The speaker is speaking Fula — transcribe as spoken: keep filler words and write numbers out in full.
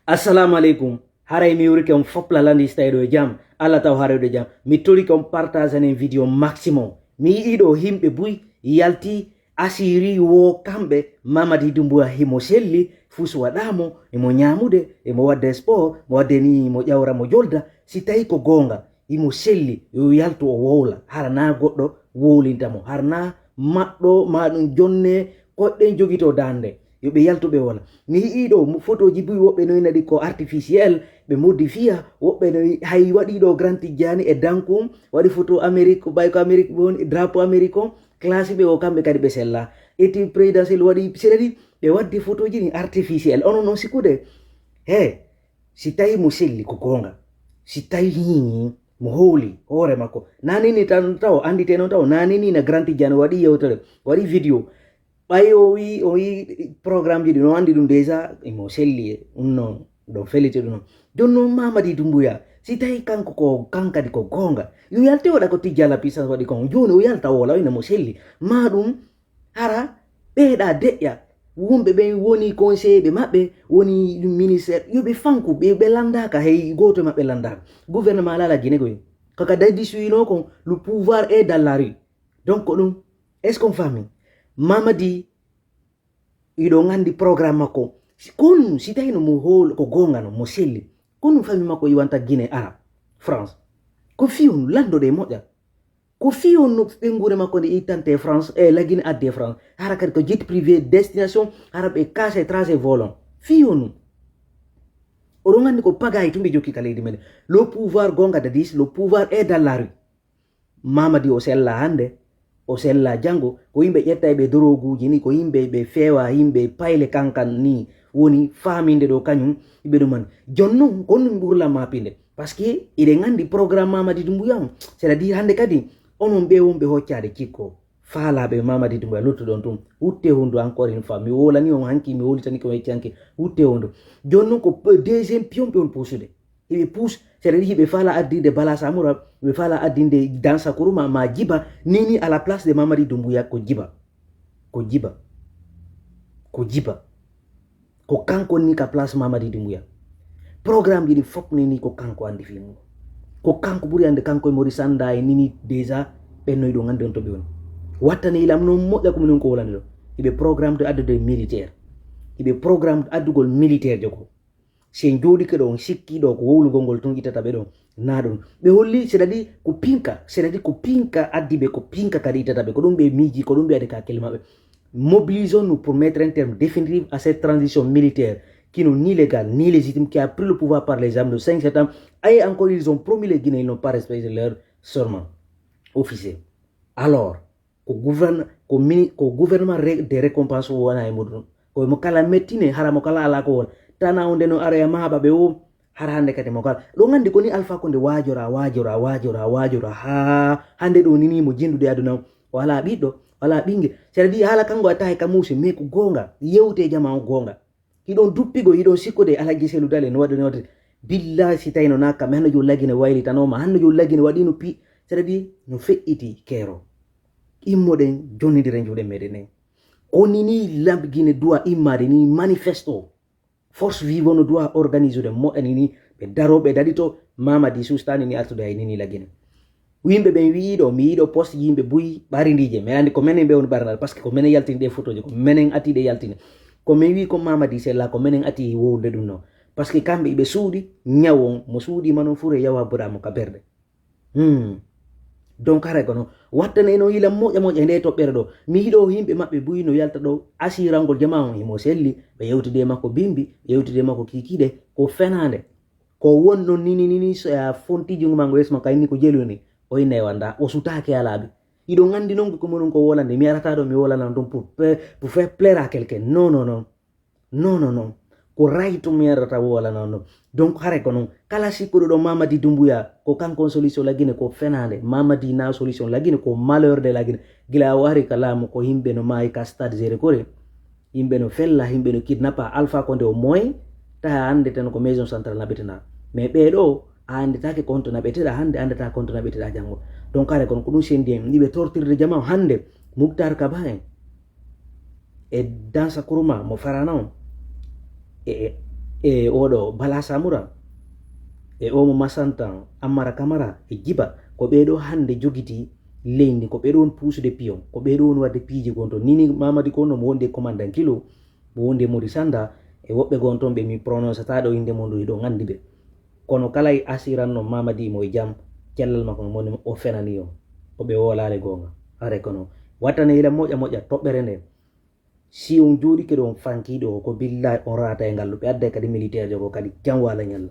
Assalamu aleykum. Haray mi yurike on fop lalandi, si tawi ɗo e jam. Allah taw haray ɗo e jam. Mi torike on partage anen video maximum. Mi yi'i ɗo himɓe buy yalti asiri wo kamɓe Mamadi Dumbuya himo selli, fus waɗamo, imo ñamude, imo wadde sport, mo wadde ni, mo ƴawra, mo jolda. Si tawi ko goonga, imo selli, yo yaltu o wowla. Hara na goɗɗo wowlinta mo. Hara na maɗɗo ma ɗum jonne koɗɗen jogito dande. Yo ɓe yaltu ɓe wola. Mi yi'i ɗo mo-, photoji buy woɓɓe no inadi ko artificiel, ɓe modifiya, woɓɓe no i-, hay waɗi ɗo Grand Tijjani e Dankum, waɗi photo Amérique, ɓay ko Amérique ɓe woni, drapeau Amérique on, classe ɓe o kamɓe kadi ɓe sella. Eti présidentiel waɗi, c'est-à-dire ɓe waddi photoji ɗin artificiel. Onon non sikkude, he, si tawi mo selli ko goonga, si tawi hii mo hooli hoore makko, nanini tan taw, andite noon taw, nanini na Grand Tijjani waɗi yewtere, waɗi vidéo, ɓay o wi, o wi programme ji ɗi no andi ɗum déjà, imo selli e ɗum noon, ɗon felite ɗum noon. Jooni noon Mamadi Dumbuya, si tawi kanko ko, kan kadi ko goonga, yo yalte waɗa ko Tijjala Puissance waɗi kon, jooni o yalta o wola, ina mo selli, ma ɗum hara ɓeeɗa deƴƴa, wonɓe ɓen woni conseiller ɓe maɓɓe, woni ministère, yo ɓe fanku, ɓe, ɓe landaka, hay gooto e maɓɓe landaka. Gouvernement lala Guinée koy, kaka dadi suyino kon, le pouvoir est dans la rue. Donc ko ɗum, est-ce qu'on famille? Mamadi, iɗon andi programme makko. Si, kon, si tawi no mo hool-, ko goonga no, mo selli, kon ɗum famille makko iwanta Guinée ara France. Ko fii on landoɗe moƴƴa. Ko fii on no ɓenguure makko nde ittante France, e la Guinée adde France. Hara kadi ko jet privé destination, hara ɓe casse trajet volant. Fii on ɗum. Oɗon andi ko pagayi tun ɓe jokki ka leydi men. Le pouvoir goonga dadis, le pouvoir est dans la rue. Mamadi o sella hande, o sella jango, ko yimɓe ƴetta e ɓe doroguji ni, ko yimɓe ɓe feewa, yimɓe payle kankan ni, woni faaminde ɗo kañum, ɓe ɗum man. Jon non, kon ɗum ɓurla mapinde. Parce que iɗen andi programme Mamadi Dumbuya on. C'est-à-dire hande kadi, onon ɓe wonɓe hoccade cikko, faalaɓe Mamadi Dumbuya luttuɗon tun, wutte hundu encore une fois. Mi wolani on hanki, mi wolitani ko wecci hanki, wutte hundu. Jon non ko pe-, deuxième pion ɓe on puusude. Hiɓe puus, c'est-à-dire hiɓe faala addinde Bala Samura, hiɓe faala addinde Dansa Kuruma, ma Jiba, ni ni à la place de Mamadi Dumbuya ko Jiba. Ko Jiba. Ko Jiba. Ko kanko ni ka place Mamadi Dumbuya. Programme ji ɗi fop ni ni ko kanko andi fii mum. Ko kanko ɓuri ande kanko e Maurice Sanda e nini déjà ɓennoy ɗo gandi on to ɓe woni. Wattane ilam noon moƴƴa ko minen ko wolani ɗo. Hiɓe programme de addude militaire. Hiɓe programme addugol militaire jogo. Si en jooɗike ɗo, on sikki ɗo ko wowlugol ngol tun ittata ɓe ɗon. Na ɗum. Ɓe holli, c'est-à-dire ko pinka, c'est-à-dire ko pinka addi ɓe, ko pinka kadi ittata ɓe. Ko ɗum ɓe miiji, ko ɗum ɓe adi ka hakkille maɓɓe. Mobilisons-nous pour mettre un terme définitif à cette transition militaire qui n'est ni légale, ni légitime, qui a pris le pouvoir par les armes le cinq septembre. Et encore, ils ont promis les Guinéens, ils n'ont pas respecté leur serment officiel. Alors, ko gouverne-, ko mini-, ko gouvernement re-, de récompense o wona e muɗum. Ko mo kala mettine, hara mo kala ala ko won. Tana o nde no aroya maɓa ɓe o, hara hande kadi mo kala. Ɗo gandi ko ni Alpha Condé waajora, waajora, waajora, waajora, ha hande ɗo nini mo jindude aduna o. O ala ɓiɗɗo, o ala ɓinge. C'est-à-dire haala kanko a tahay ka muusi, mais ko goonga. Yewte jama o goonga. Hiɗon duppigo, hiɗon sikkude Alhaji Selu Dale no waɗi, no waɗi. Billahi si tawi no na kamɓe, hanno jom Lagine waylitanoma, hanno jom Lagine waɗi no pi-, c'est-à-dire no feƴƴiti keero. Immoɗen, jonnidire juuɗe meɗen ɗen. Ko ni ni Lagine doit immade ni manifesto. Force vive no doit organisude moƴƴa ni ni ɓe daro ɓe daɗito Mamadi sustani ni artude hay ni ni Lagine. Yimɓe ɓen wi'iɗo, mi yi'iɗo poste yimɓe buy ɓarindiije. Mi andi ko menen ɓe woni ɓarinal, parce que ko menen yaltini ɗe photoje, ko menen ati ɗe yaltini. Ko min wi'i ko Mamadi Sella, ko menen ati wowlude ɗum no. Parce que kamɓe iɓe suuɗi, ñawon, mo suuɗi ma non fure yawa buramo ka berde. Hmm. Donc haray kono, wattane no yila moƴƴa moƴƴa e nde toɓɓere ɗo. Mi yiɗo yimɓe maɓɓe buy no yalta ɗo asirangol jama on himo selli, ɓe yewtide makko bimbi, ɓe yewtide makko kikiɗe, ko fenande. Ko won ɗon nini, nini, so a fonti jungo ma ngo yeeso ma, kayni ko jelu ni, o inna e wanda, o sutaake a laaɓi. Iɗon anndi non ko monon ko wolande, mi arata ɗo mi wolana ɗum pour pe-, pour faire plaire à quelqu'un. Non, non, non. Non, non, non. Ko rayto mi arata wolana ɗum. Donc, hare ko non. Kala sikkuɗo ɗo Mamadi Doumbouya, ko kanko on solution la Guinée, ko fenande. Mamadi na solution la Guinée, ko malheur de la Guinée. Gila o ari ka laamu, ko yimɓe no maayi ka stade Géré Corée. Yimɓe no fella, yimɓe no kidnappa. Alpha Condé o moy, taha hande tan ko maison centrale naɓetena. Mais ɓee ɗo, a andetake konto naɓeteɗa hande, andata konto naɓeteɗa janngo. Donc, hare kono ko ɗum sendi en, yiɓe tortirde jama o hande, Mouctar Kaba en, e Dansa Kourouma mo Farana on, e, e E oɗo Bala Samura, e omo Masantan, Ammara Kamara, e Jiba, ko ɓeɗo hannde jogiti leydi, ko ɓeɗo woni puusude piyon, ko ɓeɗo woni waɗde piiji gon toon. Nini Mamadi ko no mo wondi e commandant Kilo, mo wondi e Modi Sanda, e woɓɓe gon toon ɓe mi prononcata ɗo innde mon ɗo, hiɗon anndi ɓe. Kono kala e asiran no Mamadi mo e jam, cellal makko mo woni o fenani on. Ko ɓe wolaale goonga. Are kono, wattane hila moƴƴa moƴƴa toɓɓere nde. Si on jooɗike ɗo on fanki ɗo, ko billahi on raata e ngal ɗo. Ɓe adday kadi militaire jo ko kadi jam wala ñalla.